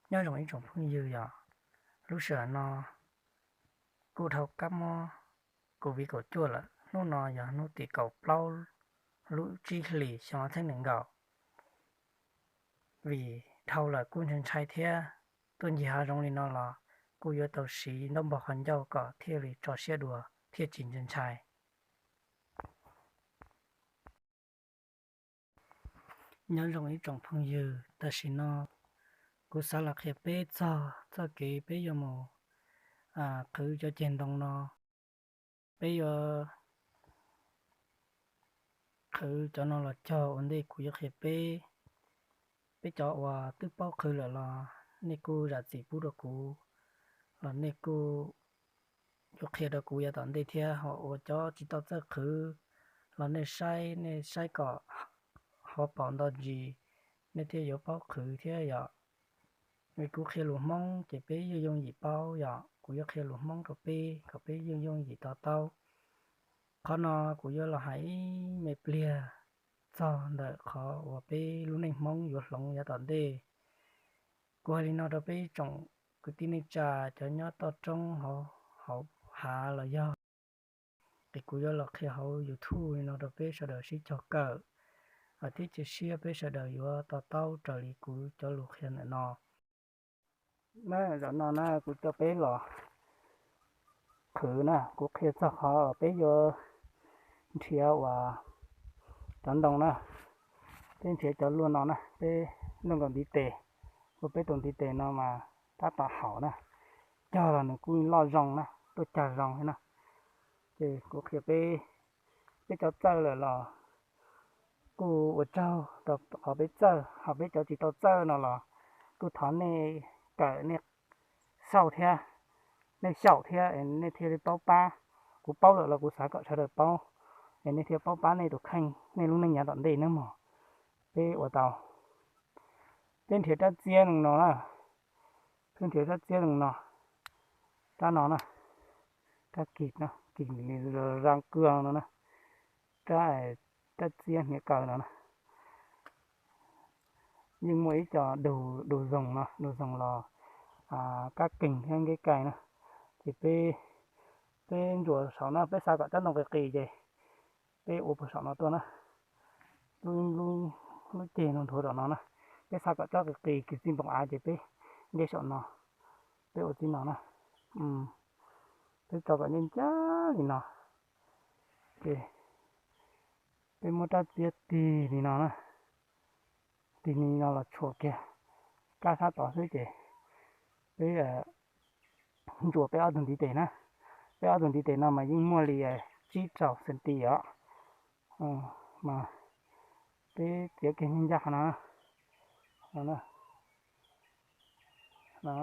Nyob zoo ib tsoom phooj ywg, yog lub sij hawm no kuj dhau kab mob covid kaum cuaj lawm, hnub no yog hnub tim kaum plaub lub tsib hlis xyoo ob txhiab nees nkaum. Vim dhau lawm kuj ntshai ntshai thiab, tuaj ncig hav zoov li no los kuj yuav tau siv ntaub npog qhov ncauj kom thiaj li tso siab dua thiaj tsis ntshai ntshai. Nyob zoo ib tsoom phooj ywg, tam sim no kuv xav los qhia peb txog txoj kev peb yuav mus qhwv cov ceg ntoo no. Peb yuav qhwv cov no los cog ua ntej kuv yuav qhia peb. Peb cov uas twb paub qhwv lawm los nej kuj zam txim pub rau kuv, los nej kuj yuav qhia rau kuv yav tom ntej thiab. Ho uas cov tsis tau txawj qhwv los nej saib, nej saib kom ho pom nto ntsis, nej thiaj yuav paub qhwv thiab yom. Vim kuv qhia lus Hmoob ces peb yeej yooj yim paub yom, kuv yuav qhia lus Hmoob rau peb kom peb yeej yooj yim to taub. Qhov no kuv yuav los hais ib me pliag txog ntawm qhov uas peb lub neej Hmoob yuav hloov yav tom ntej. Kuv hais li no rau peb ib tsoom kwv tij neej tsa cov nyob toj roob hauv hav los yog, es kuv yuav los qhia hauv YouTube li no rau peb sawv daws sib cog kawm, thiab cia siab peb sawv daws yuav to taub raws li kuv cov lus qhia ntawm no. Na, zaum no na kuv coj peb los qhwv na, kuv qhia txog qhov peb yuav nrhiav uas cov ntoo na, peb nrhiav cov luaj no na, peb luaj nkaus ntiv tes, ua peb tus ntiv tes no mas tab tom haum na, cog los nws kuj loj zoo na, tuaj cag zoo thiab na. Ces kuv qhia peb, peb cov txawj lawm los kuj ua tsaug rau qhov peb txawj, ho peb cov tsis tau txawj no los kuj thov nej kawm, nej xauj thiab, nej xyaum thiab es nej thiaj li paub pab. Kuv paub lawm los kuv xav kom sawv daws paub, es nej thiaj paub pab nej tus kheej, nej lub neej yav tom ntej nawb mog. Peb ua tau, peb nrhiav rab txiab no na, peb nrhiav rab txiab no, rab no na, rab kis no, kis li ra kawg no na, rab, rab txiab hniav kaw no na. Yeej muaj ib co dug, dug zoos no, dug zoos los kab keeg thiab nqaij kai na. Ces peb, peb ntsuas saum no, peb xav kom rab ntoo qis qis ces peb ua puag saum no tuaj na. Lub, lub ceg no nthuav saum no na. Peb xav kom rab qis qis kis txij npoo av ces peb nqeb saum no, peb ua txij no na. Peb tso kom ncaj ncaj li no, ces peb muab rab txiab tig li no na, tig li no los tshuam kiag kab sab tod xwb ces peb ntsuas peb ob tug ntiv tes na. Peb ob tug ntiv tes no mas yeej muaj li tsib rau centi os. Mas peb txiav kiag ncaj ncaj qhov no, no,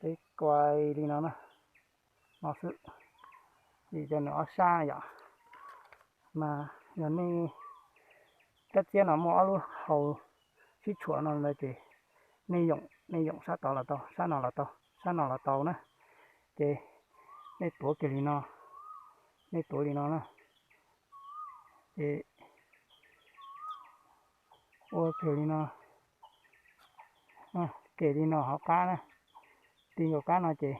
peb kuai li no na, no xwb, vim cov nws ob sab yom. Mas yog nej, rab txiab no muaj ob lub hau sib tshuam no ntawd ces nej yoom, nej yoom sab tod los tau, sab no los tau, sab no los tau na. Ces nej tuav kiag li no, nej tuav li no na, ces ua kiag li no, kem li no hauv qab na, ti nkaus qab no ces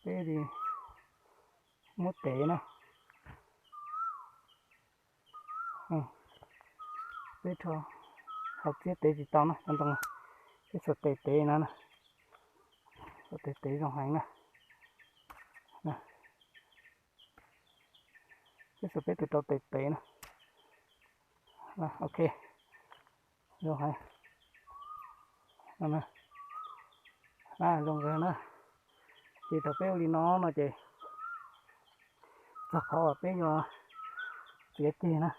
peb li muab tev na. Peb rho hauv txiab tev tsis tau na, cov ntoo, peb xuas tes tev no na, xuas tes tev zoo heev na. Peb xuas peb tus rau tes tev na. Ok, zoo heev. Zoo kawg na. Ces thaum peb ua li no no ces txog qhov uas peb yuav txiav ceg na,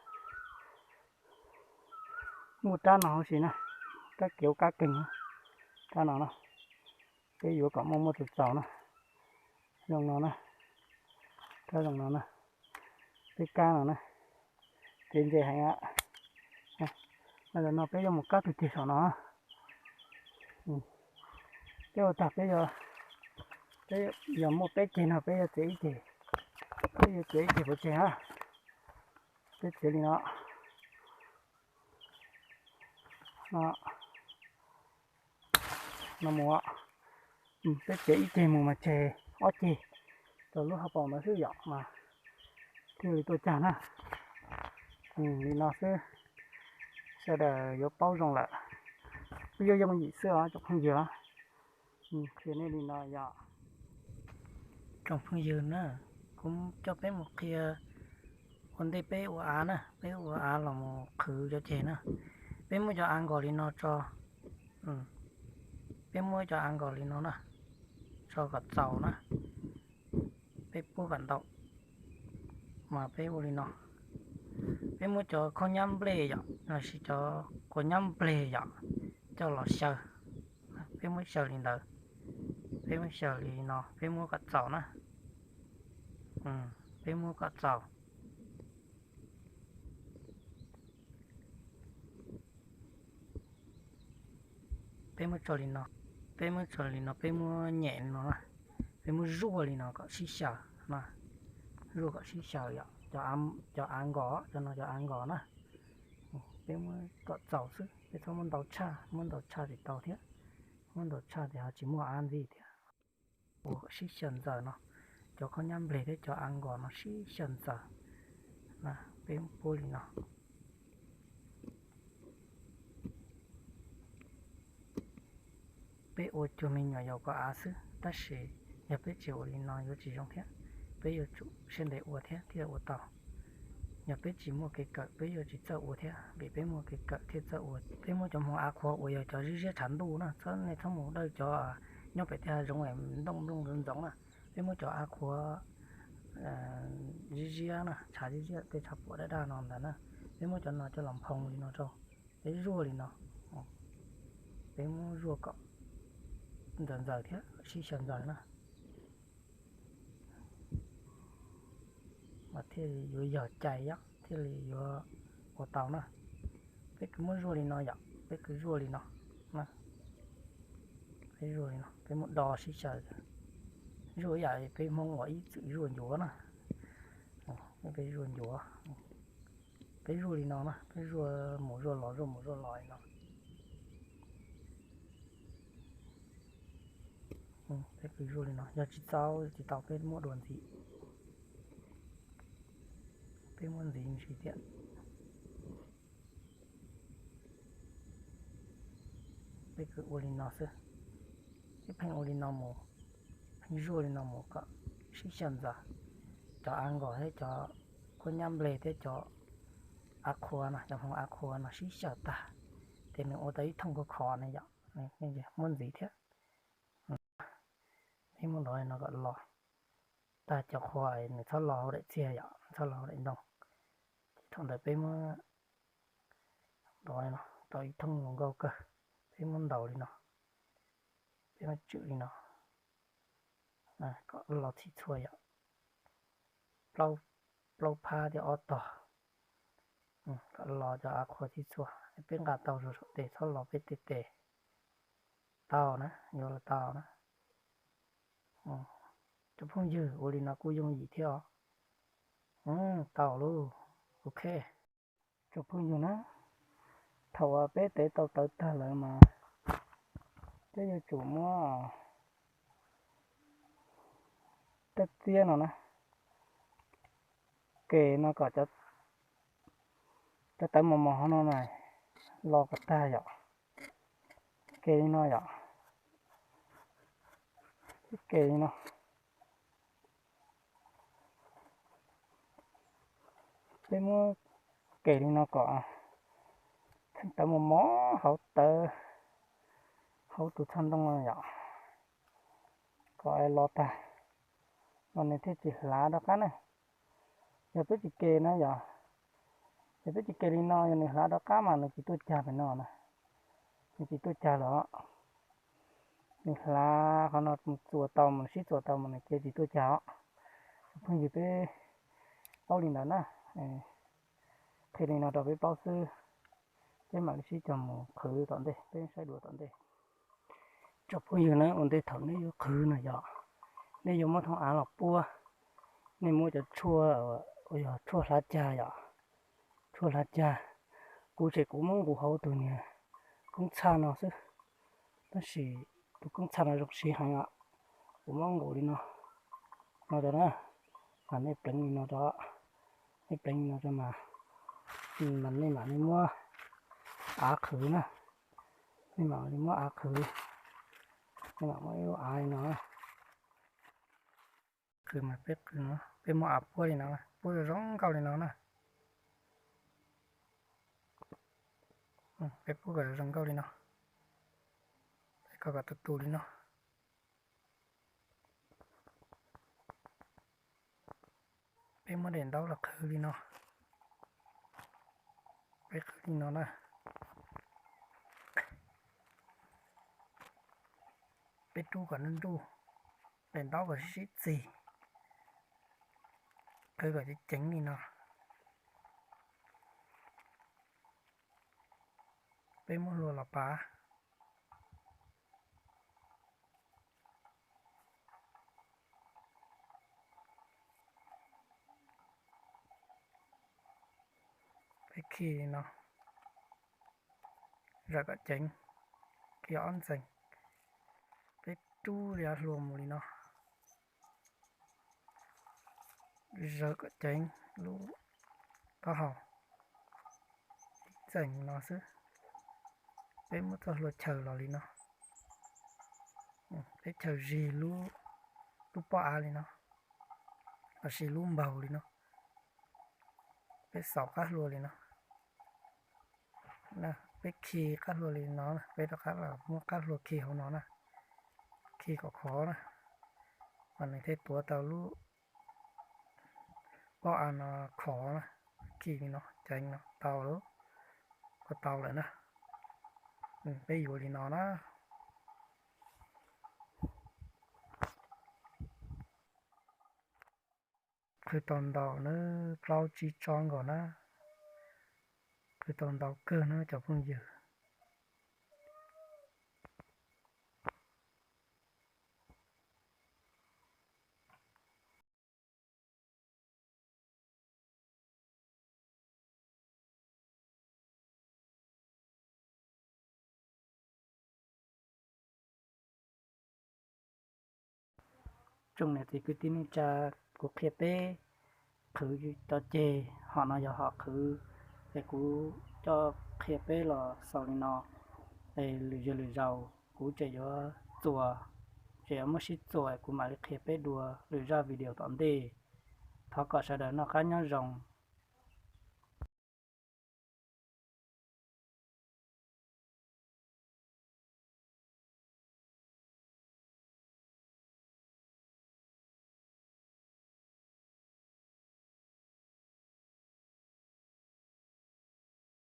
muaj rab no huv si na, rab kiv kab keeg, rab no na, peb yuav kom muaj muaj txaus txaus na. Zoo no na, rab zoo no na, peb kab no na, txiav ntse heev. Zaum no peb yuav mus kab tus ceg saum no. Peb ua tag peb, peb yog muaj peb ceg no peb yuav txiav ib ceg, peb yuav txiav ib ceg pov tseg na. Peb txiav li no, no, no mus. Peb txiav ib ceg mus mas tseg ob ceg rau lub hauv paus ntawd xwb yom mas thiaj li tuaj cag na. Li no xwb, sawv daws yuav paub zoo lawm. Kuj yooj yooj yim xwb os tsoom phooj ywg. Qhia nej li no yog tsoom phooj ywg na, kuv coj peb mus qhia ua ntej peb ua av na, peb ua av los mus qhwv cov ceg na. Peb muab cov av nkos li no tso, peb muab cov av nkos li no na, tso kom txaus na. Peb puab kom ntau mas peb ua li no. Peb muab cov khaub nyab nplej yom, los sis cov quav nyab nplej yom, coj los xyaw. Peb muab xyaw li ntawd, peb muab xyaw li no, peb muab kom txaus na, peb muab kom txaus. Peb muab tso li no, peb muab tso li no, peb muab nyem li no na, peb muab zuaj li no kom sib xyaw na, zuaj kom sib xyaw yom. Cov av nkos, cov no cov av nkos na, peb muab kom txaus xwb, peb txhob muab ntau tshaj, muab ntau tshaj tsis tau thiab, muab ntau tshaj ces ho tsis muaj av ntxiv thiab. Ua kom sib xyaw ntxaws no, cov khaub nyab nplej thiab cov av nkos no sib xyaw ntxaws na, peb puab li no. Peb ua cuag me nyuam yaus kom av xwb, tab sis yog peb tsis ua li no yuav tsis zoo thiab. Peb yuav tsum siab ntev ua thiab thiaj ua tau. Yog peb tsis muaj kev kawm peb yuav tsis txawj ua thiab, vim peb muaj kev kawm thiaj txawj ua. Peb muab cov hmoov av qhuav uas yog cov ziab ziab tshav ntuj na, txhob, nej txhob mus dawj cov nyob pem tej hav zoov nplooj nplooj ntxoov ntxoov na. Peb muab cov av qhuav ziab ziab na, tshav ziab ziab tej tshav puam daj daj no ntawd na, peb muab cov no coj los nphoo li no rau, peb zuaj li no, peb muab zuaj kom ntxaws ntxaws thiab sib xyaw ntxaws na, mas thiaj li yuav yog cai thiab thiaj li yuav ua tau na. Peb kws muab zuaj li no yom, peb kws zuaj li no, peb zuaj li no, peb muab do sib xyaw, zuaj ib yam peb Hmoob uas ib txwm zuaj ncuav na, peb zuaj ncuav, peb zuaj li no na, peb zuaj mus zuaj los zuaj mus zuaj los li no. Peb kws zuaj li no, yog tsis txaus tsis tau peb muab dua ntxiv, peb muab ntxiv ntsis thiab. Peb kws ua li no xwb, peb pheej ua li no mus, pheej zuaj li no mus kom sib xyaw ntxaws. Cov av nkos thiab cov khaub nyab nplej thiab cov av qhuav no, cov hmoov av qhuav no sib xyaw tag, ces nws ua tau ib thooj khov khov na yom, muab ntxiv thiab. Peb muab ntaus li no kom los, tag cov qhuav nws txhob los hauv daim txiag yom, txhob los hauv daim ntoo. Ces thaum ntawd peb muab ntaus li no tau ib thooj zoo nkauj kawg. Peb muab ntaus li no, peb muab tswm li no, kom los txhij txhua yom, plaub phab thiab ob tog, kom los cov av qhuav txhij txhua. Peb nqa tau saum tes, txhob los peb tej tes. Tau na, yuav los tau na. Cov phooj ywg, ua li no kuj yooj yim thiab os. Tau lauj, ok. Tsoom phooj ywg na, thaum uas peb tev tau tawv tag lawm mas peb yuav tsum muab tej txiab no na, ke no kom cov tawv mos mos no na los kom tag yom. Ke li no yom, ke li no. Peb muab ke li no kom txheej tawv mos mos hauv tawv, hauv tus txhaj ntoo no yom, kom los tag, los nws thiaj tsis hlav rov qab na. Yog peb tsis ke na yom, yog peb tsis ke li no yog nws hlav rov qab mas nws tsis tuaj cag pem no na, nws tsis tuaj cag lawm. Nws hlav qhov no mus txuas tau mas, sib txuas tau mas nws cia tsis tuaj cag os. Phooj ywg, peb paub li ntawd na, qhia li no rau peb paub xwb. Peb mam li sib cog mus qhwv tom ntej, peb saib dua tom ntej. Tsoom phooj ywg na, ua ntej thaum nej yuav qhwv no yog nej yuav muab thooj av los puab, nej muab cov tshuaj uas yog tshuaj hlav cag yom, tshuaj hlav cag. Kuv ces kuv muab nqus hauv tus niag koob txhaj no xwb, tab sis Tus koob txha no zoo siv heev os. Kuv muab nqus li no, no rau na, mas nej pleev li no rau, nej pleev li no rau mas, mas nej mam li muab av qhwv na, nej mam li muab av qhwv, nej mam muab ib lub av li no qhwv mas peb qhwv no, peb muab av puab li no, puab zoo zoo nkauj li no na. Peb puab kom zoo nkauj li no, peb kom kom tus tus li no. Peb muab daim ntaub los qhwv li no, peb qhwv li no na. Peb rub kom nruj nruj, daim ntaub kom sib sib txig, qhwv kom ceev ceev li no. Peb muab hlua los pav. Peb khi li no, zawm kom ceev, khi ob ntxees. Peb rub li hlua mus li no, zawm kom ceev lub taub hau, ib txees no xwb. Peb muab txoj hlua chaws los li no, peb chaws zig lub, lub pob av li no, los sis lub npaug li no. Peb xaus qab hlua li no, peb khi qab hlua li no, peb rov qab los muab qab hlua khi hauv no na, khi kom khov na, mas nws thiaj tuav tau lub pob av no khov na. Khi li no ceev no tau, ua tau lawm na. Peb yuav li no na. Qhwv tau ntau na, plaub tsib tsob nkaus na, qhwv tau ntau kawg na cov phooj ywg. Tsoom niam txiv kwv tij neej tsa, kuv qhia peb qhwv tso ceg, hom no yog hom qhwv es kuv coj qhia peb los xaus li no. Es lwm yog lwm zaus kuv tseem yuav txuas, tseem yuav muab sib txuas es kuv mam li qhia peb dua lwm zaj video tom ntej. Thov kom sawv daws noj qab nyob zoo.